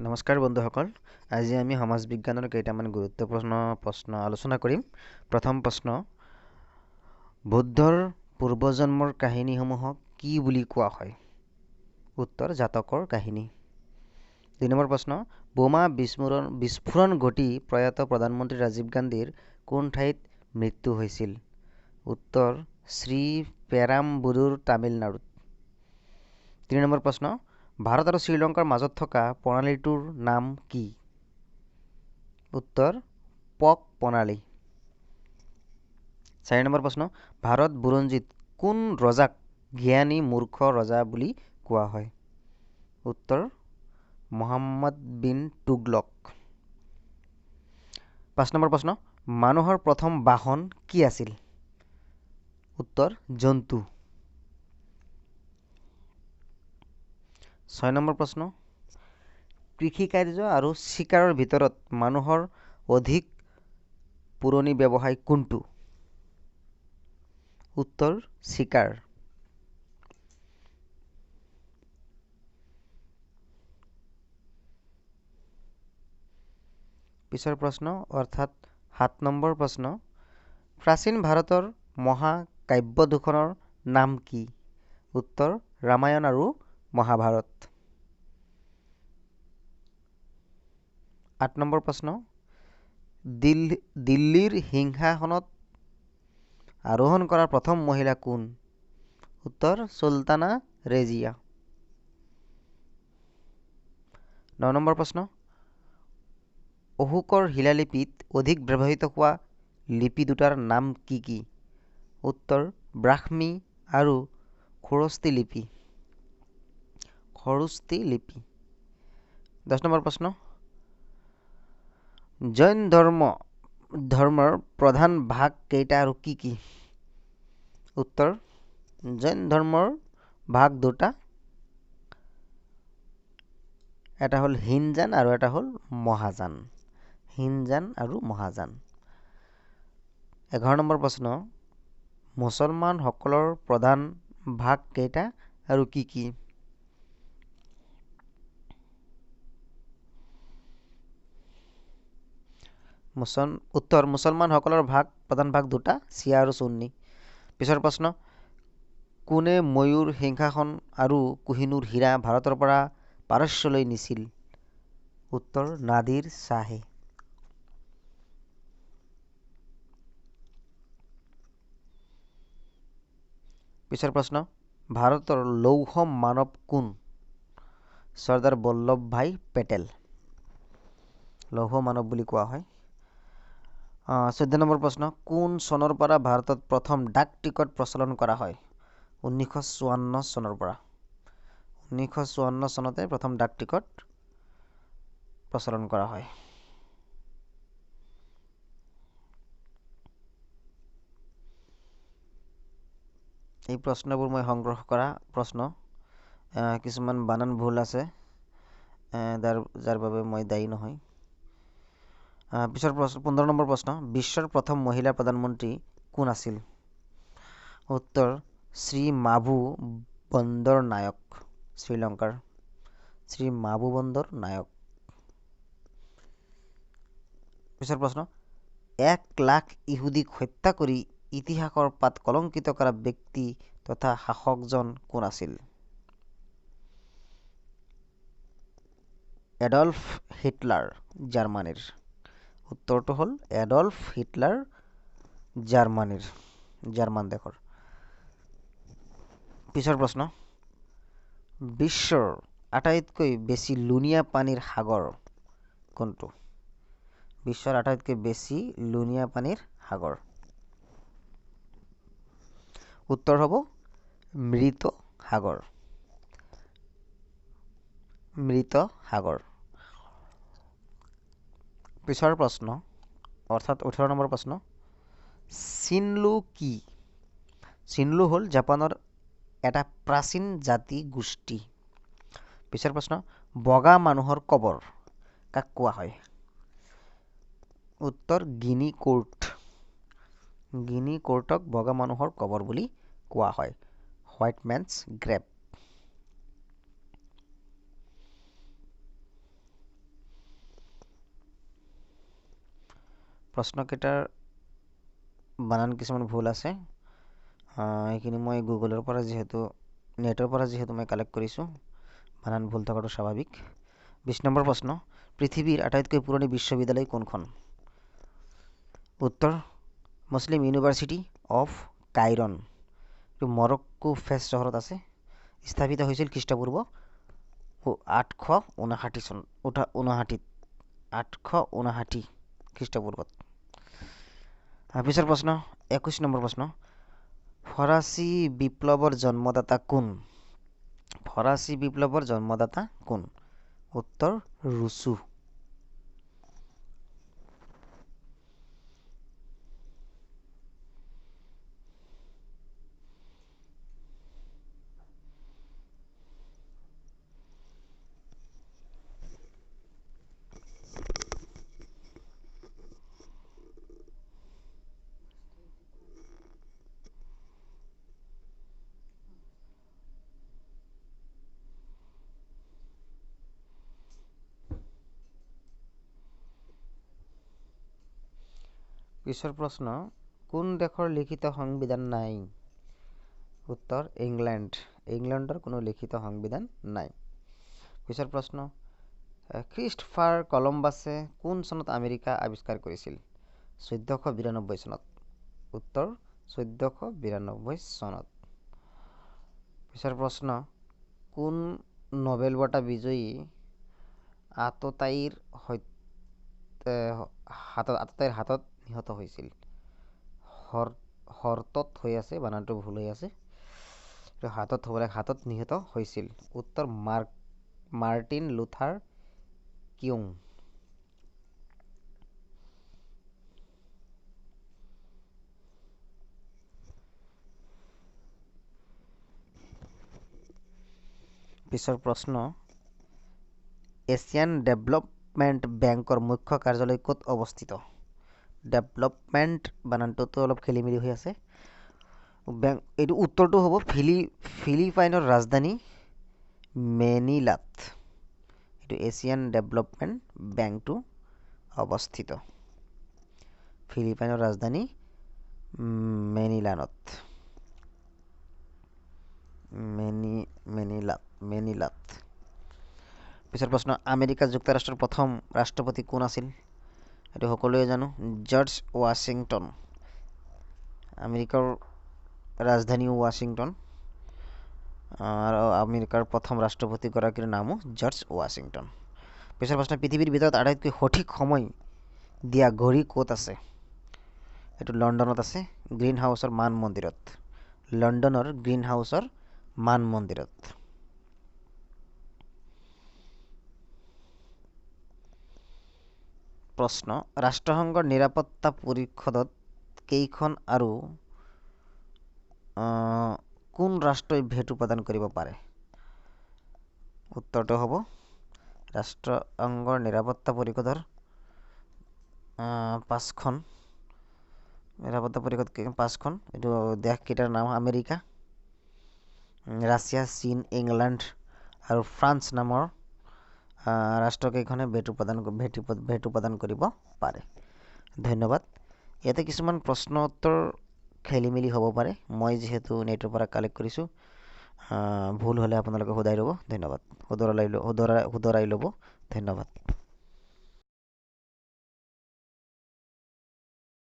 নমস্কাৰ বন্ধুসকল, আজি আমি সমাজ বিজ্ঞানৰ কেইটামান গুৰুত্বপূৰ্ণ প্ৰশ্ন আলোচনা কৰিম। প্ৰথম প্ৰশ্ন, বুদ্ধৰ পূৰ্বজন্মৰ কাহিনীসমূহক কি বুলি কোৱা হয়? উত্তৰ, জাতকৰ কাহিনী। দুই নম্বৰ প্ৰশ্ন, বোমা বিস্ফোৰণ ঘটি প্ৰয়াত প্ৰধানমন্ত্ৰী ৰাজীৱ গান্ধীৰ কোন ঠাইত মৃত্যু হৈছিল? উত্তৰ, শ্ৰী পেৰামবুদুৰ, তামিলনাডুত। তিনি নম্বৰ প্ৰশ্ন, ভাৰত আৰু শ্ৰীলংকাৰ মাজত থকা প্ৰণালীটোৰ নাম কি? উত্তৰ, পক প্ৰণালী। চাৰি নম্বৰ প্ৰশ্ন, ভাৰত বুৰঞ্জীত কোন ৰজাক জ্ঞানী মূৰ্খ ৰজা বুলি কোৱা হয়? উত্তৰ, মহম্মদ বিন তুগলক। পাঁচ নম্বৰ প্ৰশ্ন, মানুহৰ প্ৰথম বাহন কি আছিল? উত্তৰ, জন্তু। ছয় নম্বৰ প্ৰশ্ন, কৃষিকাৰ্য আৰু চিকাৰৰ ভিতৰত মানুহৰ অধিক পুৰণি ব্যৱসায় কোনটো? উত্তৰ, চিকাৰ। পিছৰ প্ৰশ্ন অৰ্থাৎ সাত নম্বৰ প্ৰশ্ন, প্ৰাচীন ভাৰতৰ মহাকাব্য দুখনৰ নাম কি? উত্তৰ, ৰামায়ণ আৰু মহাভাৰত। আঠ নম্বৰ প্ৰশ্ন, দিল্লীৰ সিংহাসনত আৰোহণ কৰা প্ৰথম মহিলা কোন? উত্তৰ, চুলতানা ৰেজিয়া। ন নম্বৰ প্ৰশ্ন, অশোকৰ শিলালিপিত অধিক ব্যৱহৃত হোৱা লিপি দুটাৰ নাম কি কি? উত্তৰ, ব্ৰাহ্মী আৰু খৰষ্ঠী লিপি। খৰোষ্ঠী লিপি। 10 নম্বৰ প্ৰশ্ন, জৈন ধৰ্মৰ প্ৰধান ভাগ কেইটা আৰু কি কি? উত্তৰ, জৈন ধৰ্মৰ ভাগ দুটা, এটা হ'ল হীনযান আৰু এটা হ'ল মহাযান। হীনযান আৰু মহাযান। 11 নম্বৰ প্ৰশ্ন, মুছলমানসকলৰ প্ৰধান ভাগ কেইটা আৰু কি কি? উত্তৰ, মুছলমানসকলৰ প্ৰধান ভাগ দুটা, ছিয়া আৰু চুন্নী। পিছৰ প্ৰশ্ন, কোনে ময়ূৰ সিংহাসন আৰু কোহিনুৰ হীৰা ভাৰতৰ পৰা পাৰস্যলৈ নিছিল? উত্তৰ, নাদিৰ শ্বাহে। পিছৰ প্ৰশ্ন, ভাৰতৰ লৌহ মানৱ কোন? চৰ্দাৰ বল্লভ ভাই পেটেল লৌহ মানৱ বুলি কোৱা হয়। 14 নম্বৰ প্ৰশ্ন, কোন চনৰ পৰা ভাৰতত প্ৰথম ডাক টিকট প্ৰচলন কৰা হয়? 1954 চনৰ পৰা। 1954 চনতে প্ৰথম ডাক টিকট প্ৰচলন কৰা হয়। এই প্ৰশ্নবোৰ মই সংগ্ৰহ কৰা প্ৰশ্ন, কিছুমান বানান ভুল আছে, যাৰ বাবে মই দায়ী নহয়। পিছৰ প্ৰশ্ন, 15 নম্বৰ প্ৰশ্ন, বিশ্বৰ প্ৰথম মহিলা প্ৰধানমন্ত্ৰী কোন আছিল? উত্তৰ, শ্ৰী মাভু বন্দৰ নায়ক, শ্ৰীলংকাৰ শ্ৰী মাভু বন্দৰ নায়ক। পিছৰ প্ৰশ্ন, 1 লাখ ইহুদীক হত্যা কৰি ইতিহাসৰ পাত কলংকিত কৰা ব্যক্তি তথা শাসকজন কোন আছিল? এডলফ হিটলাৰ, জাৰ্মানীৰ। উত্তৰটো হ'ল এডলফ হিটলাৰ, জাৰ্মানীৰ, জাৰ্মান দেশৰ। পিছৰ প্ৰশ্ন, বিশ্বৰ আটাইতকৈ বেছি লুণীয়া পানীৰ সাগৰ কোনটো? বিশ্বৰ আটাইতকৈ বেছি লুণীয়া পানীৰ সাগৰ। উত্তৰ হ'ব মৃত সাগৰ। মৃত সাগৰ। পিছৰ প্ৰশ্ন অৰ্থাৎ 18 নম্বৰ প্ৰশ্ন, চিনলু কি? চিনলু হ'ল জাপানৰ এটা প্ৰাচীন জাতি গোষ্ঠী। পিছৰ প্ৰশ্ন, বগা মানুহৰ কবৰ কাক কোৱা হয়? উত্তৰ, গিনি কোৰ্ট। গিনি কোৰ্টক বগা মানুহৰ কবৰ বুলি কোৱা হয়, হোৱাইট মেনছ গ্ৰেভ। প্ৰশ্নকেইটাৰ বানান কিছুমান ভুল আছে। এইখিনি মই গুগলৰ পৰা যিহেতু নেটৰ পৰা যিহেতু মই কালেক্ট কৰিছোঁ, বানান ভুল থকাটো স্বাভাৱিক। 20 নম্বৰ প্ৰশ্ন, পৃথিৱীৰ আটাইতকৈ পুৰণি বিশ্ববিদ্যালয় কোনখন? উত্তৰ মুছলিম ইউনিভাৰ্চিটি অফ কাইৰন। এইটো মৰক্কো ফেজ চহৰত আছে। স্থাপিত হৈছিল খ্ৰীষ্টপূৰ্ব 859 চন, 859 খ্ৰীষ্টপূৰ্বত। পিছৰ প্ৰশ্ন 21 নম্বৰ প্ৰশ্ন, ফৰাচী বিপ্লৱৰ জন্মদাতা কোন? ফৰাচী বিপ্লৱৰ জন্মদাতা কোন? উত্তৰ ৰুছু। পিছৰ প্ৰশ্ন, কোন দেশৰ লিখিত সংবিধান নাই? উত্তৰ ইংলেণ্ড। ইংলেণ্ডৰ কোনো লিখিত সংবিধান নাই। পিছৰ প্ৰশ্ন, খ্ৰীষ্টফাৰ কলম্বাছে কোন চনত আমেৰিকা আৱিষ্কাৰ কৰিছিল? 1492 চনত। উত্তৰ 1492 চনত। পিছৰ প্ৰশ্ন, কোন নোবেল বঁটা বিজয়ী আততায়ীৰ হাতত নিহত হৈছিল? হৰতত হৈ আছে, বানানটো ভুল হৈ আছে, হাতত হ'ব লাগে, হাতত নিহত হৈছিল। উত্তৰ মাৰ্টিন লুথাৰ কিং। পিছৰ প্ৰশ্ন, এছিয়ান ডেভেলপমেণ্ট বেংকৰ মুখ্য কাৰ্যালয় ক'ত অৱস্থিত? ডেভেলপমেণ্ট বানানটোতো অলপ খেলি মেলি হৈ আছে। বেংক এইটো উত্তৰটো হ'ব ফিলিপাইনৰ ৰাজধানী মেনিলাত এইটো এছিয়ান ডেভেলপমেণ্ট বেংকটো অৱস্থিত। ফিলিপাইনৰ ৰাজধানী মেনিলানত, মেনিলাত। পিছৰ প্ৰশ্ন, আমেৰিকা যুক্তৰাষ্ট্ৰৰ প্ৰথম ৰাষ্ট্ৰপতি কোন আছিল? এইটো সকলোৱে জানো, জৰ্জ ৱাশ্বিংটন। আমেৰিকাৰ ৰাজধানী ৱাশ্বিংটন আৰু আমেৰিকাৰ প্ৰথম ৰাষ্ট্ৰপতিগৰাকীৰ নামো জৰ্জ ৱাশ্বিংটন। পিছৰ প্ৰশ্ন, পৃথিৱীৰ ভিতৰত আটাইতকৈ সঠিক সময় দিয়া ঘড়ী ক'ত আছে? এইটো লণ্ডনত আছে, গ্ৰীণ হাউচৰ মান মন্দিৰত। লণ্ডনৰ গ্ৰীণ হাউচৰ মান মন্দিৰত। প্ৰশ্ন, ৰাষ্ট্ৰসংঘৰ নিৰাপত্তা পৰিষদত কেইখন আৰু কোন ৰাষ্ট্ৰই ভেটো প্ৰদান কৰিব পাৰে? উত্তৰটো হ'ব ৰাষ্ট্ৰসংঘৰ নিৰাপত্তা পৰিষদৰ 5খন, নিৰাপত্তা পৰিষদ 5খন। এইটো দেশকেইটাৰ নাম আমেৰিকা, ৰাছিয়া, চীন, ইংলেণ্ড আৰু ফ্ৰান্স নামৰ ৰাষ্ট্ৰকেইখনে ভেটো প্ৰদান কৰিব পাৰে। ধন্যবাদ। ইয়াতে কিছুমান প্ৰশ্ন উত্তৰ খেলি মেলি হ'ব পাৰে, মই যিহেতু নেটৰ পৰা কালেক্ট কৰিছোঁ, ভুল হ'লে আপোনালোকে শুধৰাই ল'ব। ধন্যবাদ। শুধৰাই ল'ব। ধন্যবাদ।